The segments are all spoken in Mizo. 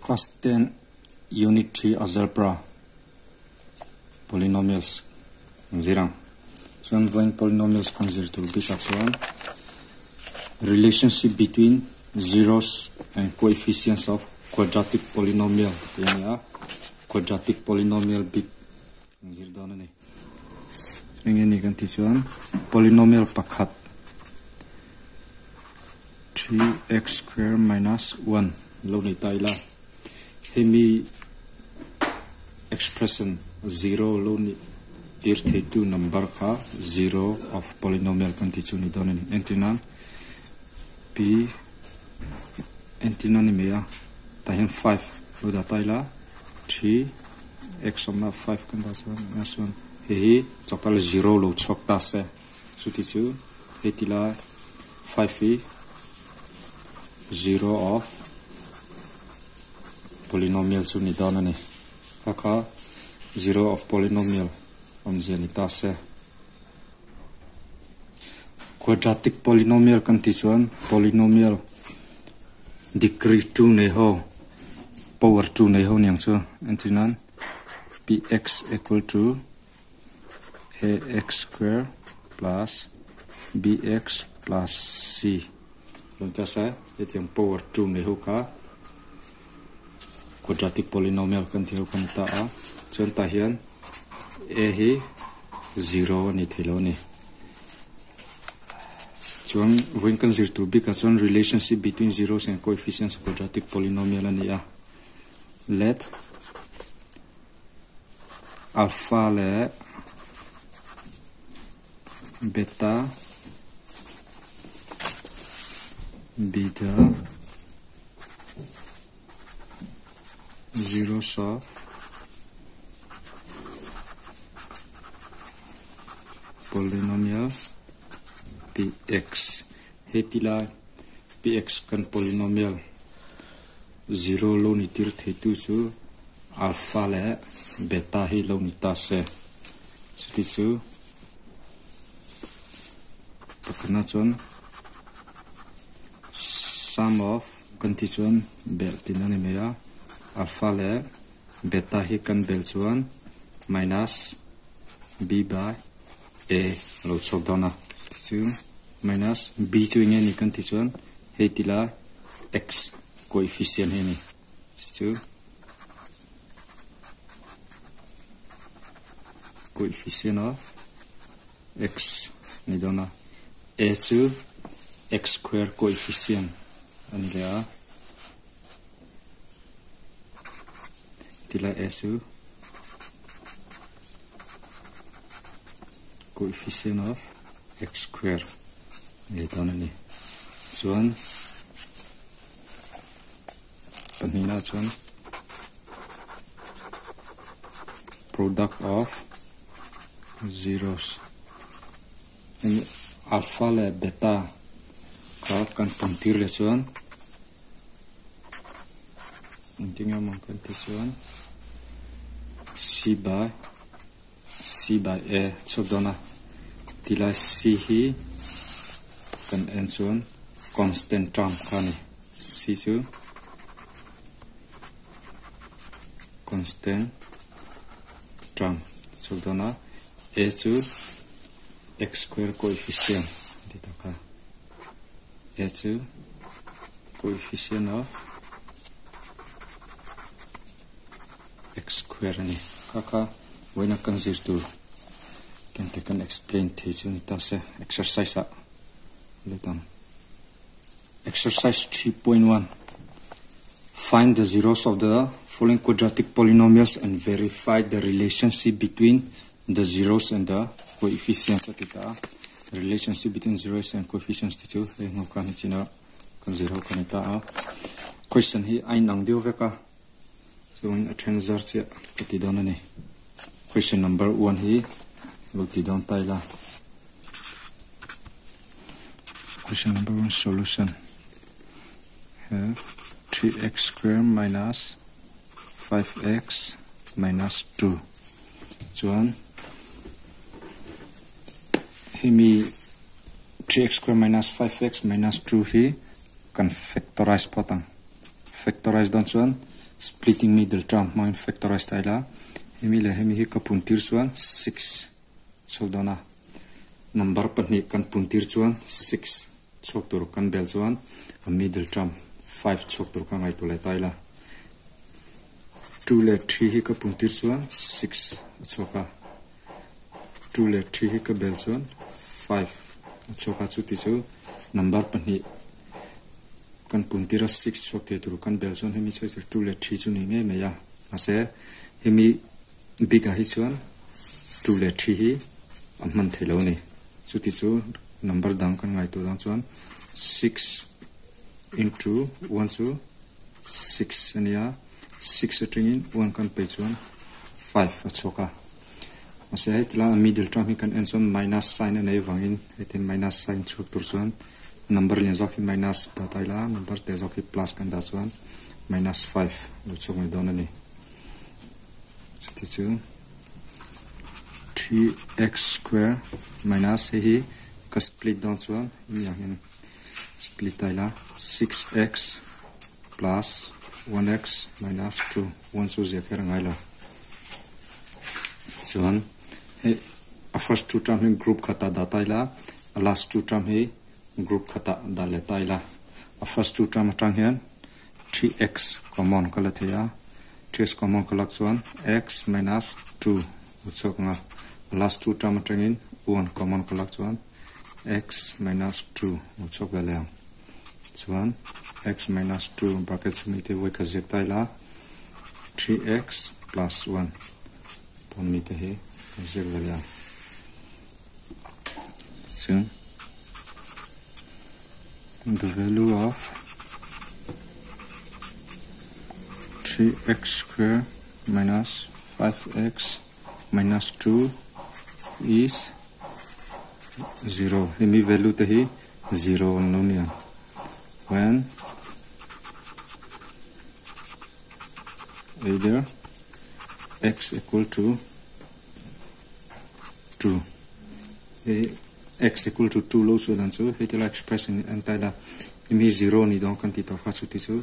Class 10 Unit 3 Algebra Polynomials kan zir ang. Chuan vawiin polynomials kan zir tur bikah chuan relationship between zeros and coefficients of quadratic polynomial tih a ni a, quadratic polynomial bik kan zir dawn a ni. Eng nge ni kan tih chuan polynomial pakhat 3x square minus 1 lo nei ta ila hemi expression zero lo nih tir theitu number kha zero of polynomial kan tih chu ni dawn a ni. Entir nan p entir nan ni mai a tah hian 5 lo dah ta ila 3 x awmna 5 kan dah chuan minus 1 hei hi chawktal zero lo chhuak ta se chuti chu hei ti lai 5 hi zero of polynomial chu ni dawn a ni kha kha zero of polynomial awmzia ni ta se quadratic polynomial kan tih chuan polynomial degree 2 nei ho power 2 nei ho niang chu entir nan px equal to ax square plus bx plus c lo ta se hetiang power 2 nei ho kha quadratic polynomial kan tih ho kha ni ta a chuan tah hian a hi zero a ni thei lo a ni. Chuan vawiin kan zir tur bikah chuan relationship between zeros and coefficients quadratic polynomial a ni a. Let alpha leh beta be the zeros of polynomial px hei ti lai px kan polynomial zero lo ni tir thei tu chu alpha leh beta hi lo ni ta se chuti chu pakhatna chuan sum of kan tih chuan belh tin a ni mai a alpha leh beta hi kan belh chuan minus b by a a lo chhuak dawn a chu minus b chu eng nge ni kan tih chuan hei ti lai x coefficient hi a ni chu coefficient of x ni dawn a a chu x square coefficient a ni leh a tilai a chu coefficient of x square ni dawn a ni chuan pahnihna chuan product of zeros hemi alpha leh beta kha kan pun tir leh chuan engtin nge awm ang kan tih chuan c by c by a chhuak dawn a tilai c hi kan en chuan constant term kha a ni c chu constant term chhuak dawn a a chu x square coefficient a ti tak a a chu coefficient of x square a ni kha kha vawiina kan zir tur ken te kan explain thei chu ni ta se exercise ah let ang exercise 3.1 find the zeros of the following quadratic polynomials and verify the relationship between the zeros and the coefficients a ti ta a relationship between zeros and coefficients te chu hei hnu khan hi china kan zir ho kha ni ta a question hi a inang deuh vek a chuan a then zar chiah ka ti dawn a ni question number 1 hi lo ti dawn ta ila question number 1 solution have 3x square minus 5x minus 2 chuan hemi 3x square minus 5x minus 2 hi kan factorize phawt ang factorize dawn chuan. Splitting middle term hmangin factorize ta ila, hemi leh hemi hi ka pun tir chuan six chhuak dawn a, number pahnih kan pun tir chuan six chhuak tur kan bel chuan a middle term five chhuak tur ka ngaihtuah leh ta ila, two leh three hi ka pun tir chuan six a chhuak a, two leh three hi ka bel chuan five a chhuak a, chuti chu number pahnih kan pun tir a six chhuak thei tur kan bel chuan hemi sawi chu two leh three chu ni ngei mai a mahse hemi bik ah hi chuan two leh three hi a hman thei lo a ni chuti chu number dang kan ngaihtuah dang chuan six into one chu six a nia six atangin one kan pei chuan five a chhuak a mahse hei tilai a middle term hi kan en chuan minus sign a nei avangin heti minus sign chhuak tur chuan Number lian zawk hi minus dah ta ila, number te zawk hi plus kan dah chuan minus 5 lo chhuak mai dawn a ni. Chuti chu 3x square minus hei hi ka split dawn chuan hemi ang hian split ta ila 6x plus 1x minus 2 1 chu ziah kher a ngai lo. Chuan hei a first two term hi group khatah dah ta ila A last two term hi group khatah dah leh ta ila. A first two term atang hian 3x common ka la thei a, 3x common ka lak chuan x minus 2 u chhuak ang a. A last two term atangin 1 common ka lak chuan x minus 2 u chhuak ve leh ang. Chuan x minus 2 bracket chhung te vawi khat ziak ta ila 3x plus 1 pawn mi te hi ka ziak ve leh ang. So the value of 3x square minus 5x minus 2 is 0. Hemi value te hi 0 ang lo nia. When either x equal to 2 hei x equal to 2 lo chu dan chu hei tilai expression hi an tai la hemi hi 0 ni dawn kan tih tawh kha chuti chu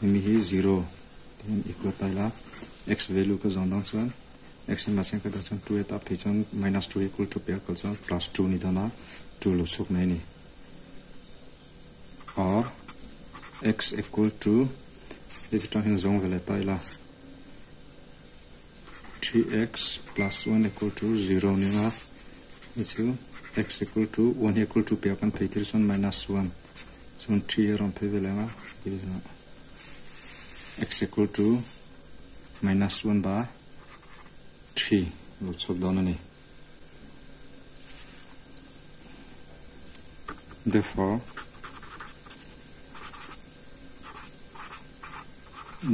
hemi hi 0 tiin equal tai la x value ka zawng dawn chuan x hi mahse ka dah chuan 2 a tah phei chuan minus 2 equal to pek kal chuan plus 2 ni dawn a 2 lo chhuk mai a ni or x equal to hei chu tang hian zawng ve leh ta ila. 3x plus 1 equal to 0 ni anga hei chu x equal to 1 hi equal to piah kan phei thil chuan minus 1 chuan 3 hi a rawn phei vel anga x equal to minus 1 by 3 lo chhuak dawn a ni. Therefore,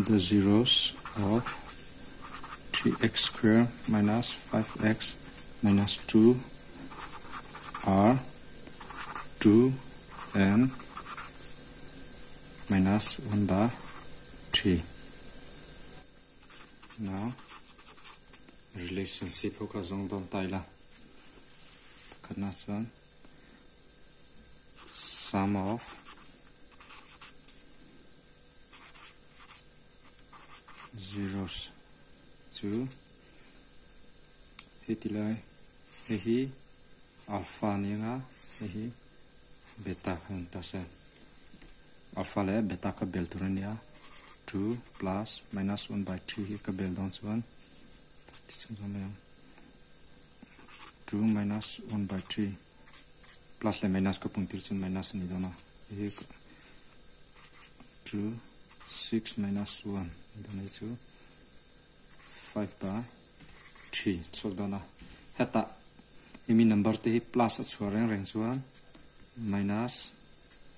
the zeros of 3x square minus 5x minus 2 are 2 and minus 1 by 3. Now, relationship ho kha zawng dawn ta ila pakhatna chuan sum of zeros chu hei ti lai hei hi alpha ni anga hei hi beta kha ni ta se alpha leh beta kha bel tur a nia 2 plus minus 1 by 3 hi ka bel dawn chuan 2 minus 1 by 3 plus leh minus ka pung tir chuan minus a ni dawn a hei hi 2 6 minus 1 ni dawn hei chu 5 by 3 chhuak dawn a hetah hemi number te hi plus a chhuah reng reng chuan minus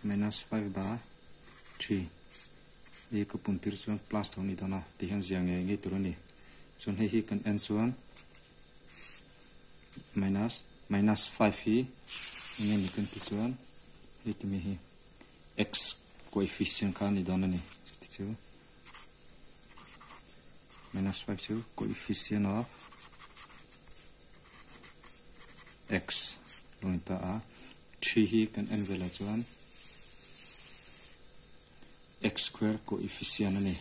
minus 5 by 3 hei ka pung tir chuan plus tho a ni dawn a ti hian zia ngei ngei tur a ni chuan hei hi kan en chuan minus minus 5 hi eng nge ni kan ti chuan hei timi hi x coefficient kha a ni dawn a ni chuti chu minus 5 chu coefficient of x lo ni ta a 3 hi kan en velah chuan x square coefficient a ni.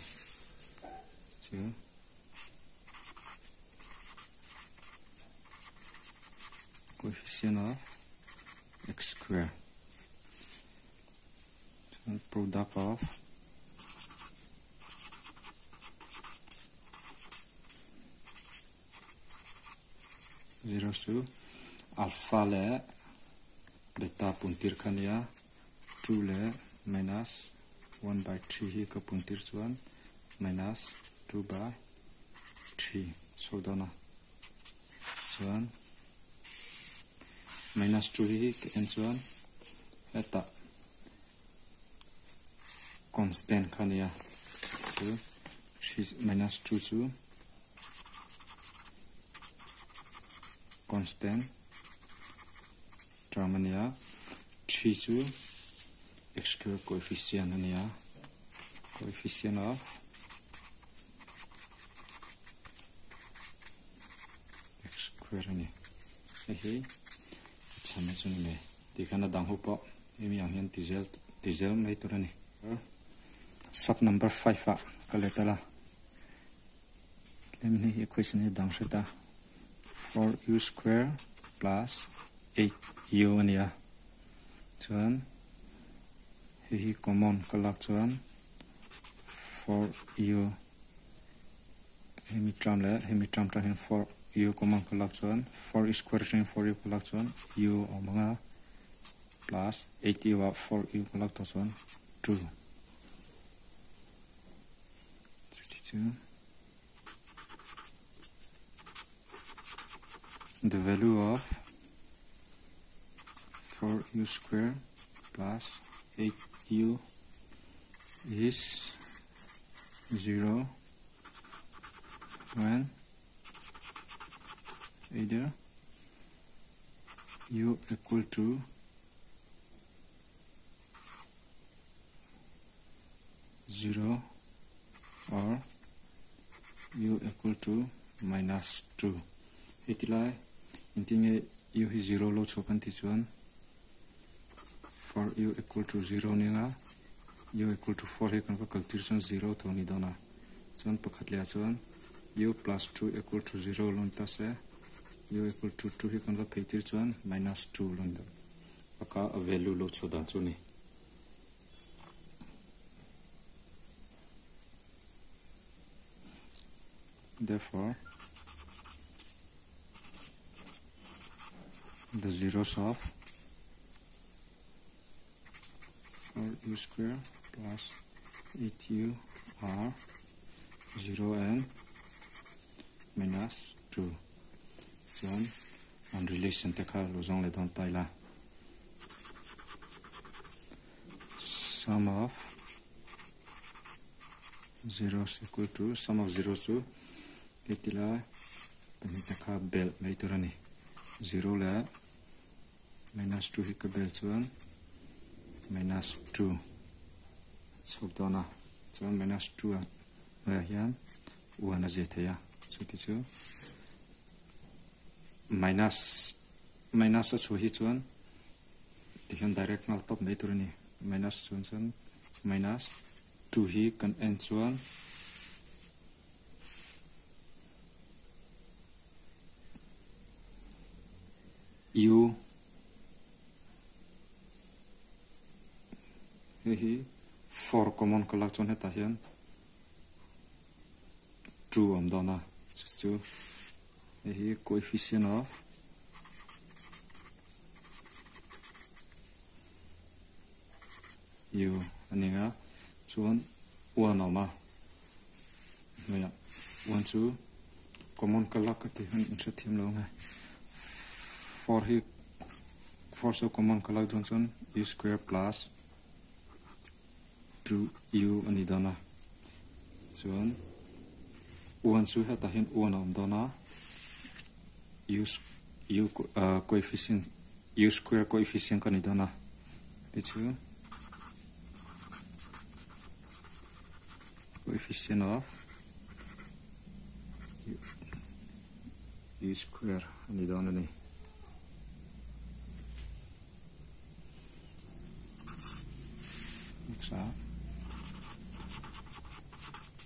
Chu coefficient of x square. Chuan product of zero chu alpha leh beta puntir kha nia 2 leh minus 1 by 3 hi ka puntir chuan minus 2 by 3 so dawn a chuan minus 2 hi ka en chuan hetah constant kha nia chu 3 minus 2 chu constant term ania 3 chu x square coefficient ania coefficient of x square ani hei hi chhan chu ni mai tikhan a dang ho pawh hemi ang hian ti zel mai tur ani sub number 5 ah ka let ala tlem hi equation hi dang hreta 4u square plus 8u ania chuan hei hi common ka lak chuan 4u hemi term leh hemi term tang hian 4u common ka lak chuan 4u square atangin 4u ka lak chuan u a awm anga plus 8u ah 4u ka lak tawh chuan 2 chuti chu the value of 4u square plus 8u is 0 when either u equal to 0 or u equal to minus 2. Hetilai intinge u hi 0 lo chhokan ti chuan for u equal to 0 ninga u equal to 4 hi kan va kaltir chuan 0 tho ni dawna chuan pakhat leh chuan u plus 2 equal to 0 lon ta se u equal to 2 hi kan va pheitir chuan minus 2 lon da aka a value lo chho dan chu ni. Therefore, the zeros of 4u square plus 8u are 0 and minus 2. Chuan an relation te kha lo zawng leh dawn ta ila sum of zeros equal to sum of zeros chu hetila pahnih te kha bel mai tur ani 0 leh minus 2 hi ka bel chuan minus 2 chhuk dawna chuan minus 2 a hnuaiah hian 1 a zia thei a chuti chu minus minus a chhuah hi chuan tihian direct ngal top mai tur ani minus chuan chuan minus 2 hi kan en chuan u hei hi 4 common ka lak chuan hetah hian 2 awm dawna chu chu hei hi coefficient of u aninga chuan 1 awm a hnuaiah 1 chu common ka lak ka tih hun in hrethiam lo nge 4 hi 4 chu common ka lak dawn chuan u square plus 2u ani dawna chuan 1 chu hetah hian 1 a awm dawna u coefficient u square coefficient ka ni dawna ti chu coefficient of u square ani dawn ani. Next up,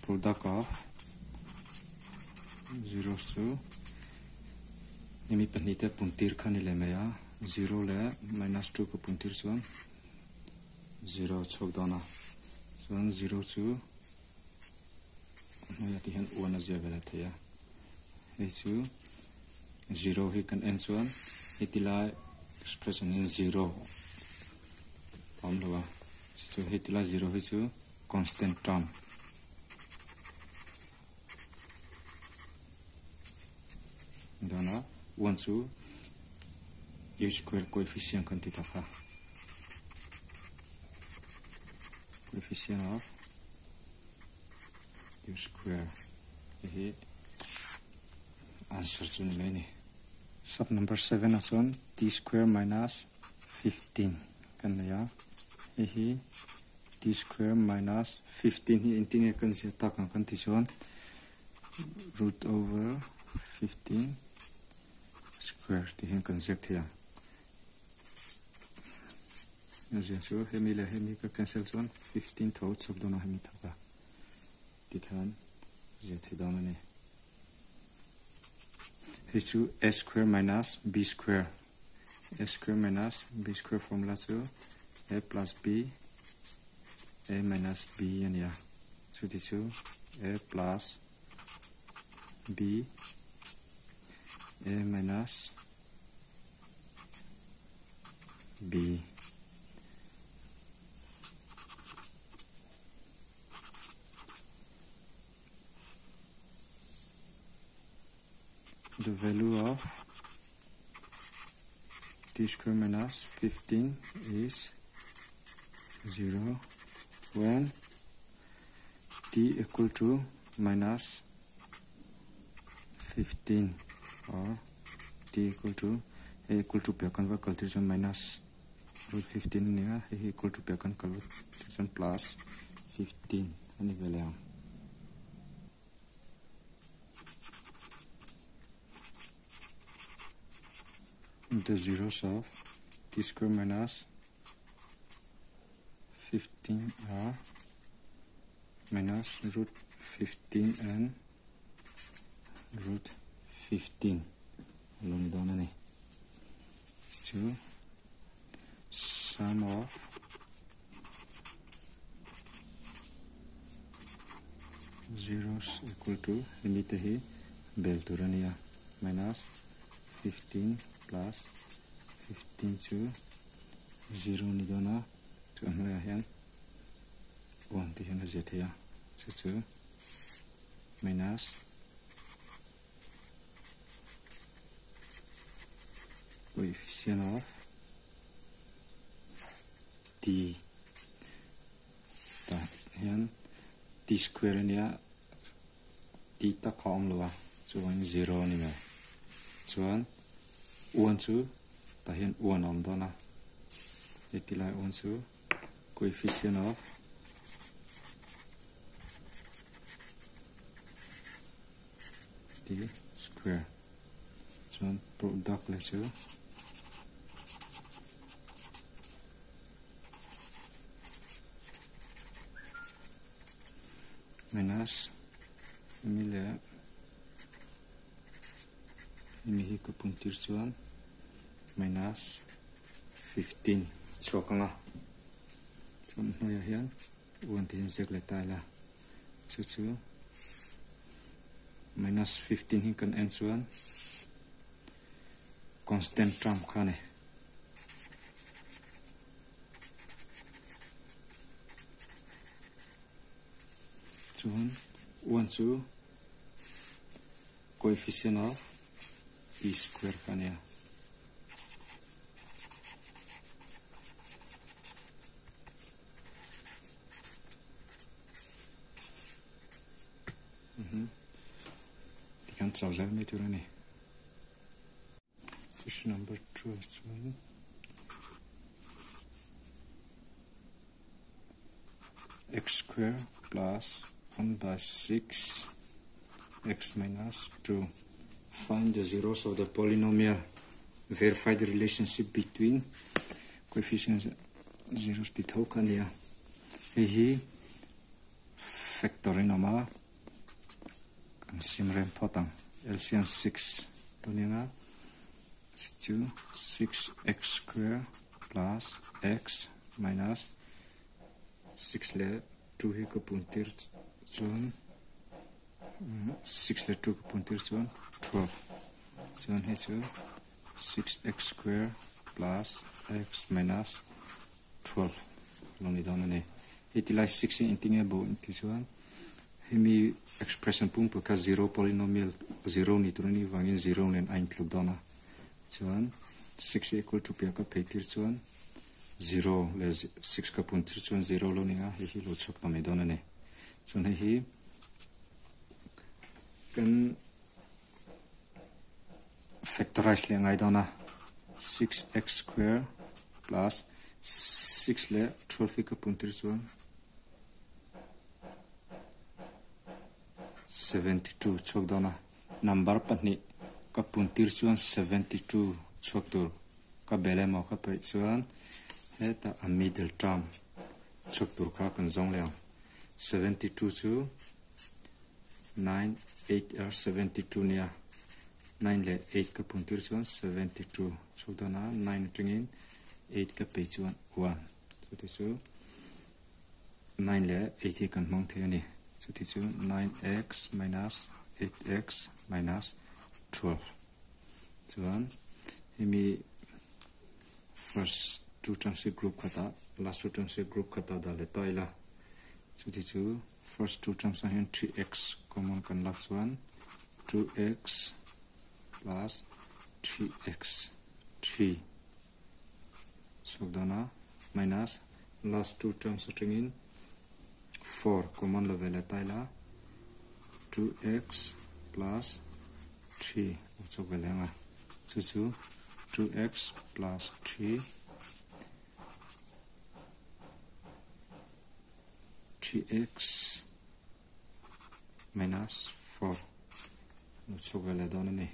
product of Zeros chu hemi pahnih te puntir kha ni leh mai a, zero leh minus two ka puntir chuan zero a chhuak dawn a, chuan zero chu a hnuaiah ti hian one a zia ve leh thei a, hei chu zero hi kan en chuan heti lai expression hian zero a awm lo a, chu chu heti lai zero hi chu constant term. Dawna one chu a square coefficient kan ti tak a coefficient of u square hei hi answer chu ni mai a ni. Sub number 7 ah chuan t square minus 15 kan nei a hei hi T square minus 15 hi engtin nge kan zir tak ang kan ti chuan root over 15 square tih hian kan ziak thei ang. A ziah chu hemi leh hemi ka cancel chuan 15 tho chhuk dawn a hemi thawk a tikhan ziah thei dawn a ni. Hei chu a square minus b square A square minus B square formula chu A plus B A minus B a ni a, chuti chu A plus B A minus B. The value of t square minus 15 is 0 when t equal to minus 15 or t equal to a equal to pe kan va kal tir chuan minus root 15 a ni a, hei hi equal to pe kan kal tir chuan plus 15 a ni ve leh ang. The zeros of t square minus 15 are minus root 15 and root 15 lo ni dawn a ni chu sum of zeros equal to hemi te hi bel tur a ni a minus 15 plus 15 chu zero ni dawn a chu a hnuaiah hian one tih hian a zia thei a chu chu minus coefficient of t tah hian t square a nia t tak a awm lo a chuan zero a ni mai chuan one chu tah hian one a awm dawn a heti lai one chu coefficient of t square chuan product leh chu minus hemi leh hemi hi ka pum tir chuan minus 15 chhuak ang a chuan hnuaiah hian one tih hian ziak leh ta ila chu chu minus 15 hi kan en chuan constant term kha a ni. Chuan one chu coefficient of t square kha a ni a. Tikhan chau zel mai tur a ni. Question number 2 chuan x square plus 1 by 6 x minus 2. Find the zeros of the polynomial. Verify the relationship between coefficients zeros ti tho kha nia. Hei hi factor in awm a, kan sim rem phawt ang. LCM 6 lo ni anga chu 6x square plus x minus 6 leh 2 hi ka pun tir chuan 6 leh 2 ka pun tir chuan 12 chuan hei chu 6x square plus x minus 12 lo ni dawn a ni. Hei ti lai 6 hi engtin nge bo tih chuan hemi expression pumpui kha zero polynomial zero ni tur a nih vangin zero nen a intluk dawn a chuan 6 equal to piah ka phei tir chuan zero leh six ka pun tir chuan zero lo ni a hei hi lo chhuak ta mai dawn a ni. Chuan hei hi kan factorize leh ngai dawn a 6x square plus 6 leh 12 hi ka pun tir chuan 72 chhuak dawn a number pahnih ka pun tir chuan 72 chhuak tur ka bel emaw ka peih chuan hetah a middle term chhuak tur kha kan zawng leh ang 72 chu 9 8 or 72 nia 9 leh 8 ka pun tir chuan 72 chhuak dawn a 9 atangin 8 ka pei chuan 1 chuti chu 9 leh 8 hi kan hmang thei a ni chuti chu 9x minus 8x minus 12 chuan hemi first two terms hi group khatah last two terms hi group khatah dah leh ta ila chuti chu first two terms ah hian 3x common kan lak chuan 2x plus 3x 3 chhuak dawn a minus last two terms atangin 4 common la ve leh ta ila 2x plus 3 a chhuak ve leh ang a chu chu 2x plus 3 3x minus 4 lo chhuak ve leh dawn a ni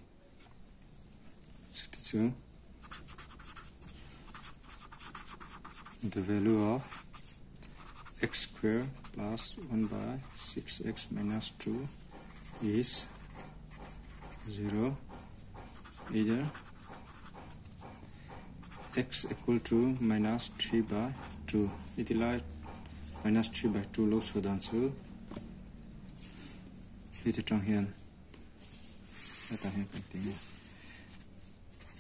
chuti chu the value of x square plus 1 by 6x minus 2 is 0 either x equal to minus 3 by 2 iti lai minus 3 by 2 lo chhuah dan chu heti tang hian hetah hian kan ti nge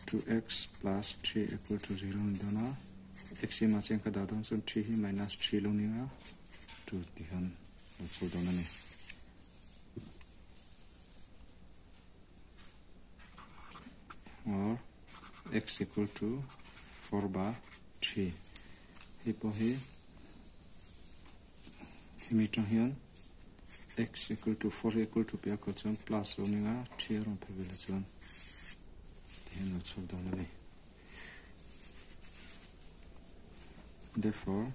2x plus 3 equal to 0 ni dawn a x hi mahse ka dah dawn chuan 3 hi minus 3 lo ni a 2 ti hian lo chhuah dawn a ni. Or x equal to 4 by 3 hei pawh hi hemi tang hian x equal to 4 equal to piah kal chuan plus lo ni nga 3 a rawn phe vel chuan tihian lo chhuak dawn a ni. Therefore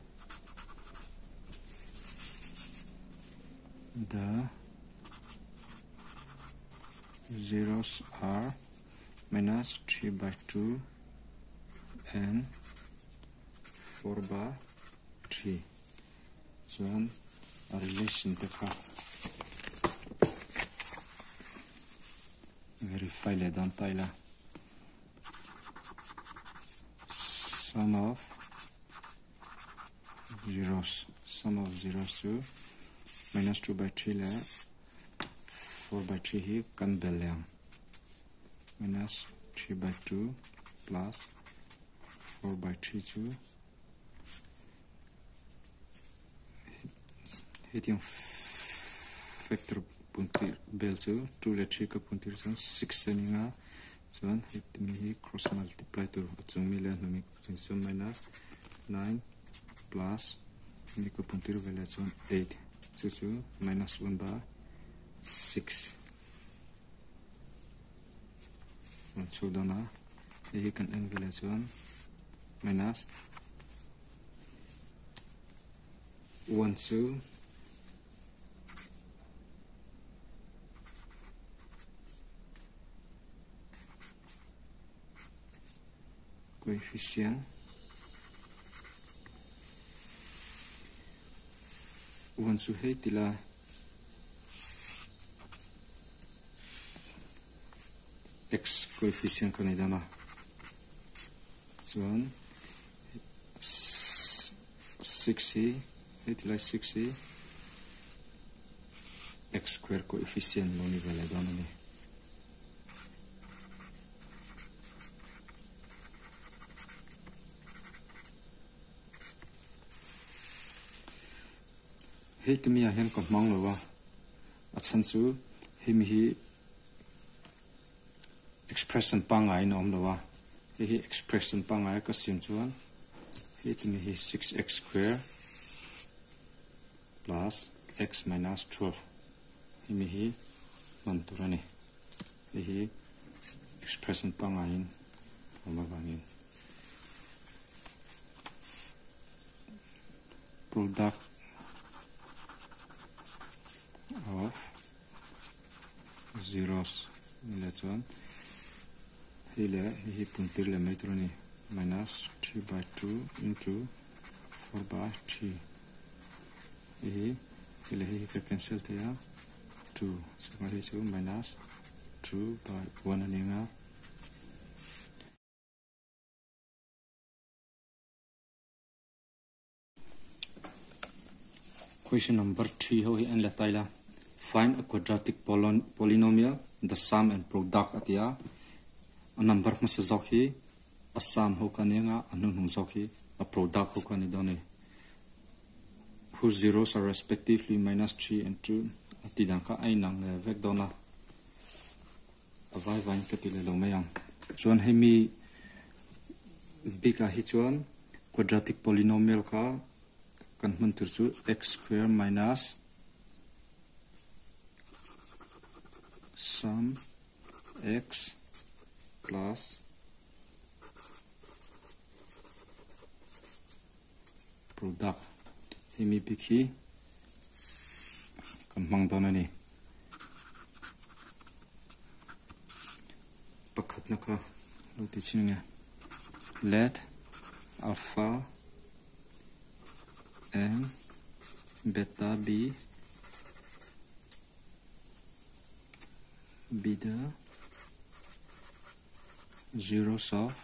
the zeros are minus 3 by 2 and 4 by 3 chuan a relation te kha verify leh dawn ta ila sum of zeros sum of zeros chu minus 2 by 3 leh 4 by 3 hi kan bel leh ang minus 3 by 2 plus 4 by 3 chu hetiang factor puntir bel chu 2 leh 3 ka puntir chuan 6 a ni nga chuan hetimi hi cross multiply tur a chung mi leh a hnung mi ka puntir chuan minus 9 plus mi ka puntir ve leh chuan 8 chu chu minus 1 by 6 an chhuak dawn a hei hi kan en ve leh chuan minus 1 chu coefficient 1 chu hei tila. x coefficient kha nei dawn a chuan 6 hi hei tilai 6 hi x square coefficient lo ni ve leh dawn a ni. Hei tumi ah hian ka hmang lo a, a chhan chu hemi hi expression pangngai in a awm lo a, hei hi expression pangngai a ka siam chuan hei tumi hi 6x square plus x minus 12 hemi hi hman tur a ni, hei hi expression pangngai in a awm avangin. Product of zeros ni leh chuan hei leh hei hi puntir leh mai tur a ni minus 3 by 2 into 4 by 3 hei hi hei leh hei hi ka cancel thei a 2 chuan hei chu minus 2 by 1 a ni ang a. Question number 3 ho hi an la tai la. Find a quadratic polynomial, the sum and product a ti a. A number hmasa zawk hi a sum ho kha ni anga a hnuhnung zawk hi a product ho kha ni dawn a ni. Whose zeros are respectively minus 3 and 2 a ti dan kha a inang leh vek dawn a. A vai vaiin ka ti leh lo mai ang. Chuan hemi bikah hi chuan quadratic polynomial kha kan hman tur chu x square minus sum x plus product hemi bik hi kan hmang dawn a ni. Pakhatna kha lo ti chin nge let alpha and beta be be the zeros of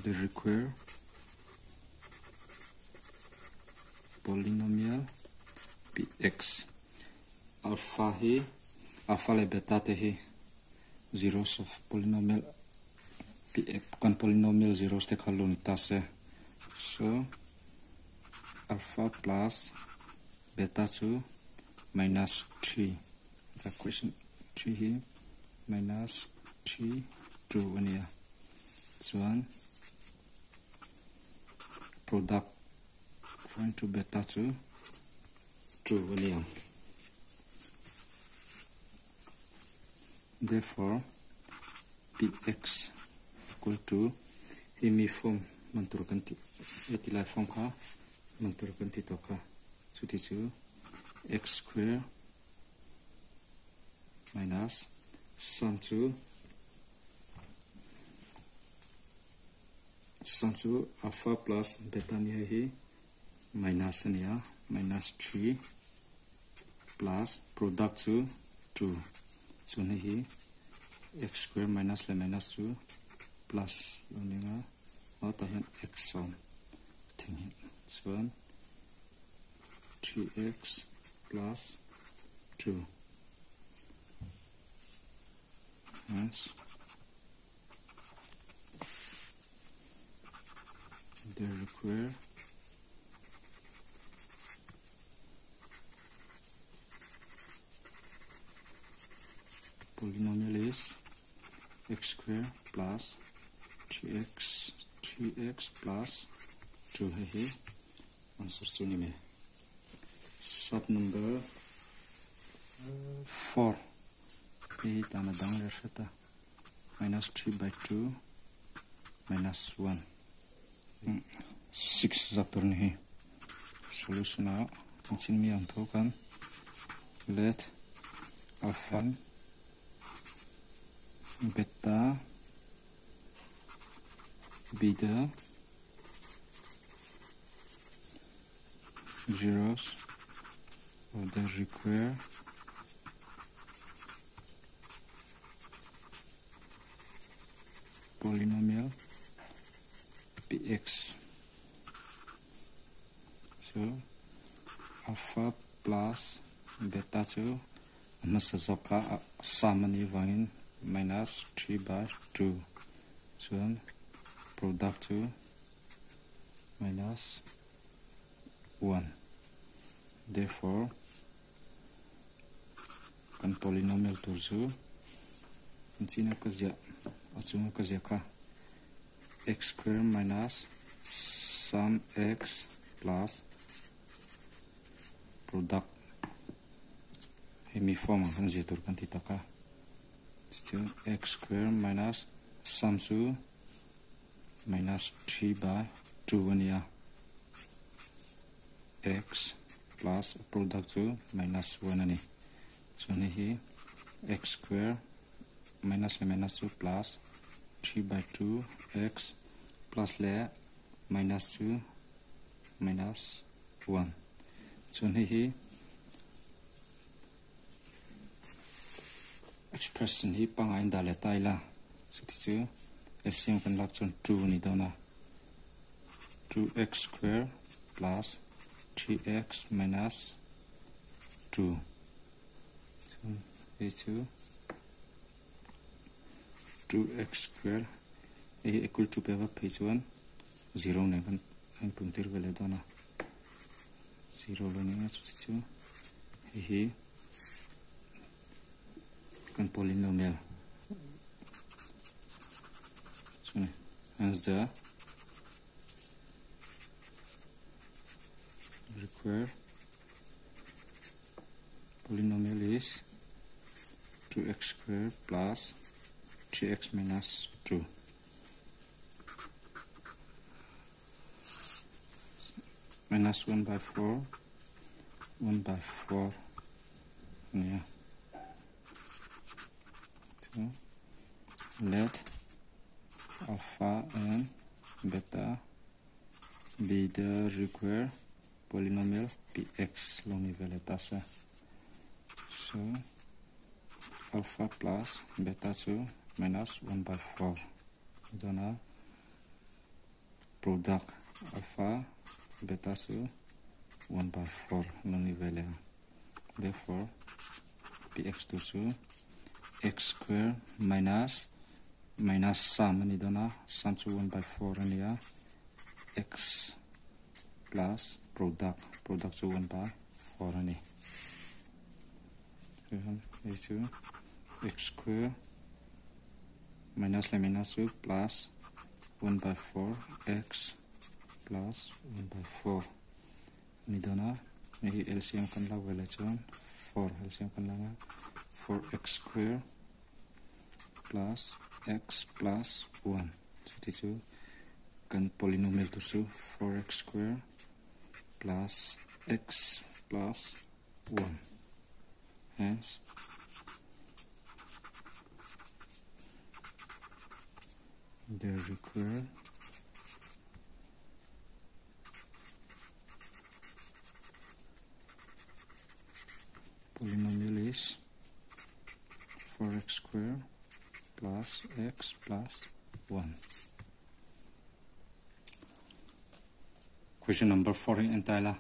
the required polynomial px alpha hi alpha leh beta te hi zeros of polynomial px kan polynomial zeros te kha lo ni ta se so alpha plus beta chu minus 3 the question 3 hi minus 3 2 a ni a chuan product find to beta chu 2 a ni ang. Therefore px equal to hei mi form man tur kan ti heti lai form kha man tur kan ti tawh kha chuti chu x square minus sum chu sum chu alpha plus beta ni hei hi minus a ni a minus 3 plus product chu 2 chuan hei hi x square minus leh minus chu plus lo ni ang a tah hian x sawm thing hi chuan 3x plus 2 hence the required polynomial is x square plus 3x plus 2 hei hi answer chu ni mai. Sub number 4 hei tana dang leh hret a minus 3 by 2 minus 1 6 zak tur ni hi solution a chin mi ang tho kan let alpha beta be the zeros Of the required polynomial px. So alpha plus beta chu a hmasa zawk kha a sum a nih vangin minus 3 by 2 chuan product chu minus 1. Therefore, kan polynomial tur chu an china ka ziah a chunga ka ziah kha x square minus sum x plus product hemi form ang khan zir tur kan ti tak a chu x square minus sum chu minus 3 by 2 a ni a x plus product chu minus 1 a ni chuan hei hi x square minus leh minus chu plus 3 by 2 x plus leh minus chu minus 1 chuan hei hi expression hi pangai in dah leh ta ila chuti chu LCM kan lak chuan 2 a ni dawn a 2x square plus 3x minus 2 chuan hei chu 2x square hei hi equal to pek a phei chuan 0 nen kan a inpun tir ve leh dawn a 0 lo ni a chuti chu hei hi kan polynomial chuan hence the required polynomial is 2x square plus 3x minus 2. Minus 1 by 4, 1 by 4. Yeah. So let alpha and beta be the required polynomial px lo ni vele ta se. So alpha plus beta chu minus 1 by 4. Dona product alpha beta chu 1 by 4 lo ni vele. Therefore px tu chu x square minus minus sum ani dona sum chu 1 by 4 ani a x plus product product chu 1 by 4 ani. Hei chu x square minus le minus chu plus 1 by 4 x plus 1 by 4 ani dona hei LCM kan lak vele chuan 4 LCM kan lak a 4x square plus x plus 1 chuti chu kan polynomial tur chu 4x square plus x plus 1. Hence the required polynomial is 4x square plus x plus 1. Question number 4 in Antaila.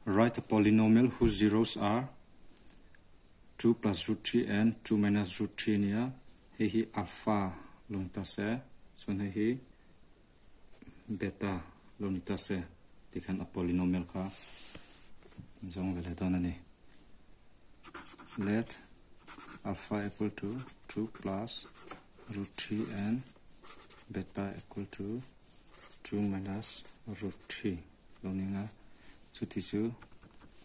Write a polynomial whose zeros are 2 plus root 3 and 2 minus root 3 nia. Hei hi alpha lo ni ta se, chuan hei hi beta lo ni ta se. Tikhan a polynomial kha zawng vele dawn a ni. Let alpha equal to 2 plus root 3 and beta equal to 2 minus root 3 lo ni nga. Chuti chu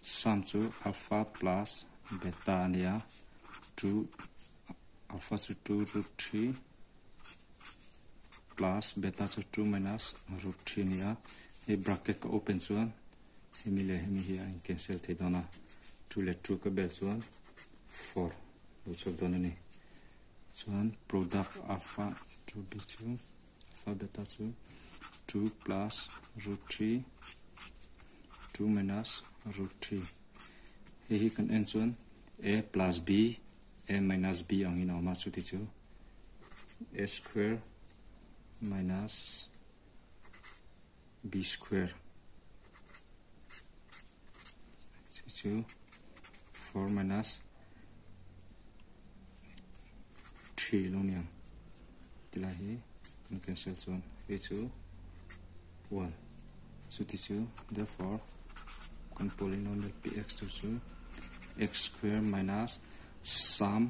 sum chu alpha plus beta ania 2 alpha chu 2 root 3 plus beta chu 2 minus root 3 nia. Hei bracket ka open chuan hemi leh hemi hi a in cancel thei dawn a 2 leh 2 ka bel chuan 4 lo chhuak dawn a ni. Chuan product alpha 2 b chu alpha beta chu 2 plus root 3 2 minus root 3. Hei hi kan en chuan a plus b a minus b angin a awm a chuti chu a square minus b square chu chu 4 minus 3 lo niang tilai hi kan cancel chuan hei chu 1 chuti chu therefore kan polynomial px tur chu x square minus sum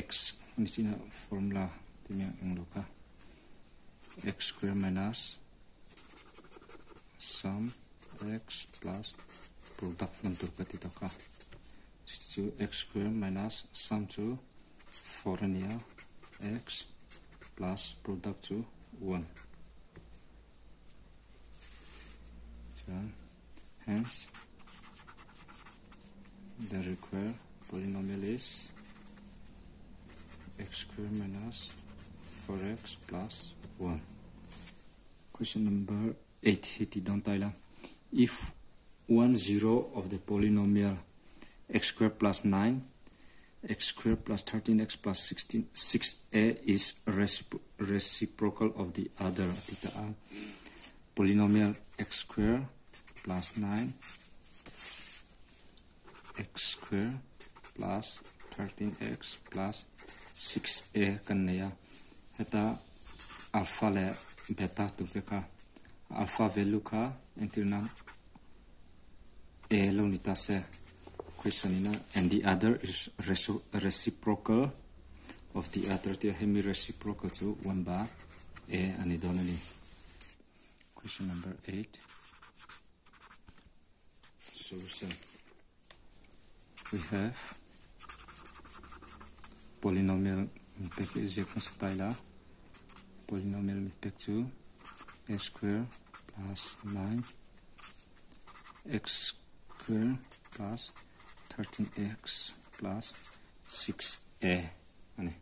x ni china formula timiang englo kha x square minus sum x plus product man tur ka ti taka chu x square minus sum chu 4 ania x plus product chu 1. Chuan hence the required polynomial is x square minus 4x plus 1. Question number 8 hi ti dawn ta ila. If 1 0 of the polynomial x square plus 9 x square plus 13x plus 16 6a is reciprocal of the other ti ta a. Polynomial x square plus 9 x square plus 13x plus 6a kan nei a. Heta alpha le beta tur te kha alpha value kha entir nan a lo ni ta se. Question ina and the other is reciprocal of the other tia hemi reciprocal chu 1 ba a ani dawn ani. Question number 8 solution. We have polynomial pek ziak hmasa taila polynomial pek chu a square plus 9 x square plus 13x plus 6a ani.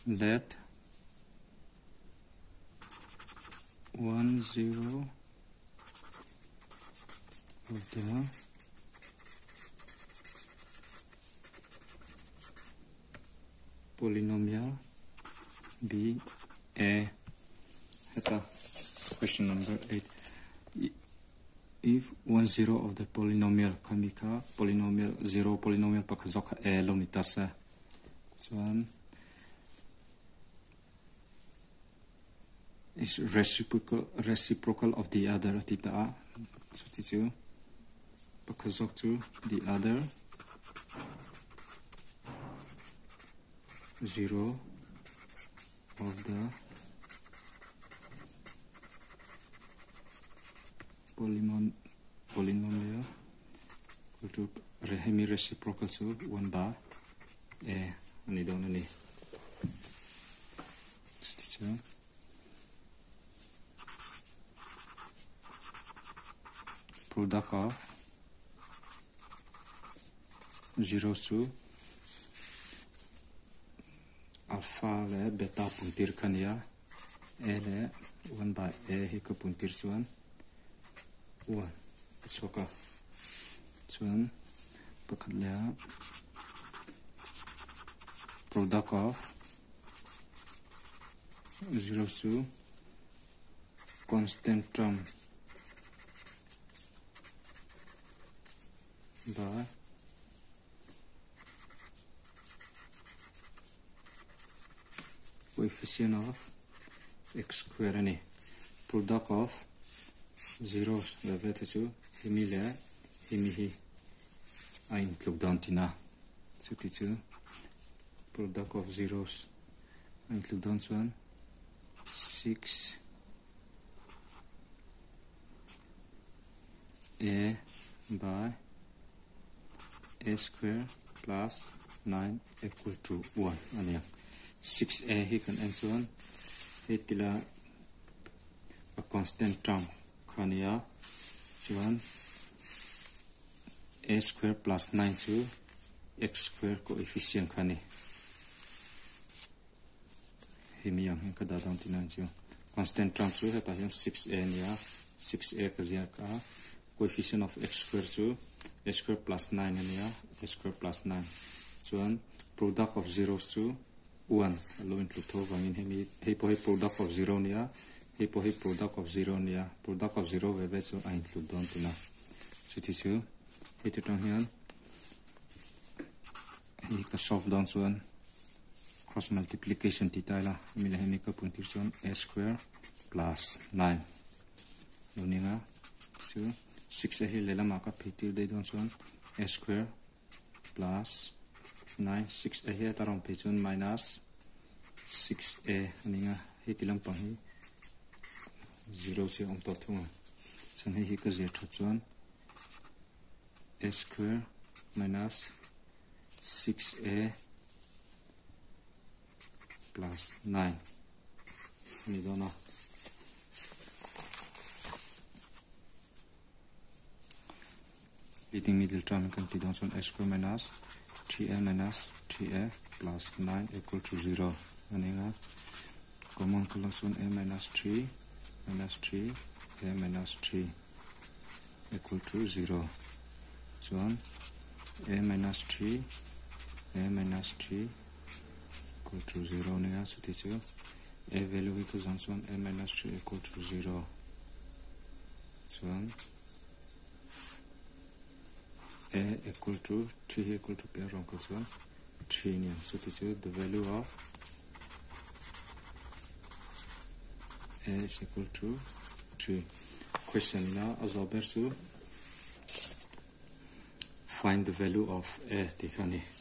Let 1 0 of the polynomial be a. Heta question number 8. If 1 0 of the polynomial kami kha polynomial 0 polynomial pakhat zawk kha a lo ni ta se chuan is reciprocal of the other ati ta a. Chuti chu pakhat zawk chu the other 0 of the polynomial equal to hemi reciprocal chu 1 ba a ani dawn ani. Chuti chu product of 0 chu alpha le beta puntir khania a le 1 by a hi ka puntir chuan 1 chhuaka chuan pakhat le product of 0 chu constant term by coefficient of x square ani. Product of zeros le ve te chu hemi le hemi hi a intluk dawn tina. Chuti chu product of zeros a intluk dawn chuan 6 a by a square plus 9 equal to 1 ania. 6a hi kan en chuan hei tila a constant term khania chuan a square plus 9 chu x square coefficient khani. Hemi ang hian ka dah dawn tina chu constant term chu hetah hian 6a ania 6a ka ziak a coefficient of x square chu a square plus 9 a nia a square plus 9 chuan product of zeros chu 1 a lo intlu tho vangin hemi hei pawh hi product of zero nia hei pawh hi product of zero nia product of zero ve ve chu a intlu dawn tina chuti chu hei te tang hian hei ka solve dawn chuan cross multiplication ti ta ila hemi leh hemi ka pun tir chuan a square plus 9 lo ninga chu 6 a hi lehlamah ka phei tir daih dawn chuan a square plus 9 6 a hi a rawn phei chuan minus 6a a ninga hei ti lampang hi 0 chi a awm tawh thung a chuan hei hi ka zir that chuan a square minus 6a plus 9 a ni dawn a. Leading middle term kan ti dawn chuan a square minus 3a minus 3a plus 9 equal to 0 a ni nga common ka lak chuan a minus 3 minus 3 a minus 3 equal to 0 chuan a minus 3 a minus 3 equal to 0 a ni nga chuti chu a value hi ka zawng chuan a minus 3 equal to 0 chuan a equal to 3 hi equal to piah rawng kal chuan 3 a ni ang chuti chu the value of a is equal to 3 question ina a zawh ber chu find the value of a tih kha a ni.